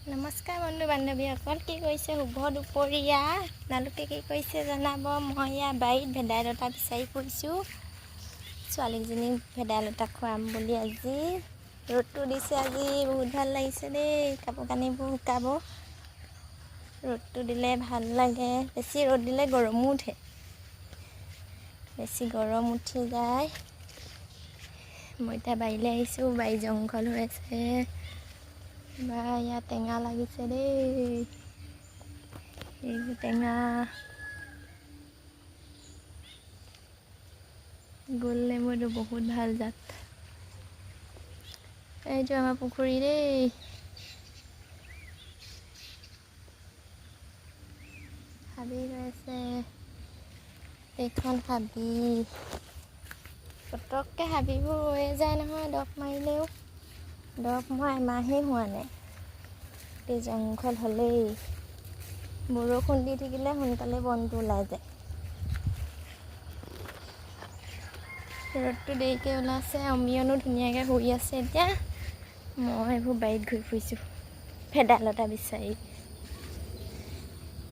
নমস্কাৰ বন্ধু বান্ধৱীসকল, কি কৰিছে? শুভ দুপৰীয়া। আপোনালোকে কি কৰিছে জনাব। মই ইয়াৰ বাৰীত ভেদাইলতা বিচাৰি ফুৰিছোঁ, ছোৱালীজনীক ভেদাইলতা খুৱাম বুলি। আজি ৰ'দটো দিছে, আজি বহুত ভাল লাগিছে দেই। কাপোৰ কানিবোৰ শুকাব। ৰ'দটো দিলে ভাল লাগে। বেছি ৰ'দ দিলে গৰমো উঠে, বেছি গৰম উঠি যায়। মই এতিয়া বাৰীলৈ আহিছোঁ। বাৰী জংঘল হৈ আছে বা। ইয়াত টেঙা লাগিছে দেই, এইবোৰ টেঙা। গোল নেমুটো বহুত ভাল জাত। এইটো আমাৰ পুখুৰী দেই। হাবি হৈ আছে এইখন হাবি। পটককৈ হাবিবোৰ ৰৈয়ে যায় নহয় দৰৱ মাৰিলেও। দৰৱ মৰা এমাহেই হোৱা নাই, গোটেই জংঘল হ'লেই। বৰষুণ দি থাকিলে সোনকালে বনটো ওলাই যায়। ৰ'দটো দেৰিকৈ ওলাইছে। অমিয়নো ধুনীয়াকৈ শুই আছে এতিয়া। মই এইবোৰ বাৰীত ঘূৰি ফুৰিছোঁ ভেদাইলতা বিচাৰি।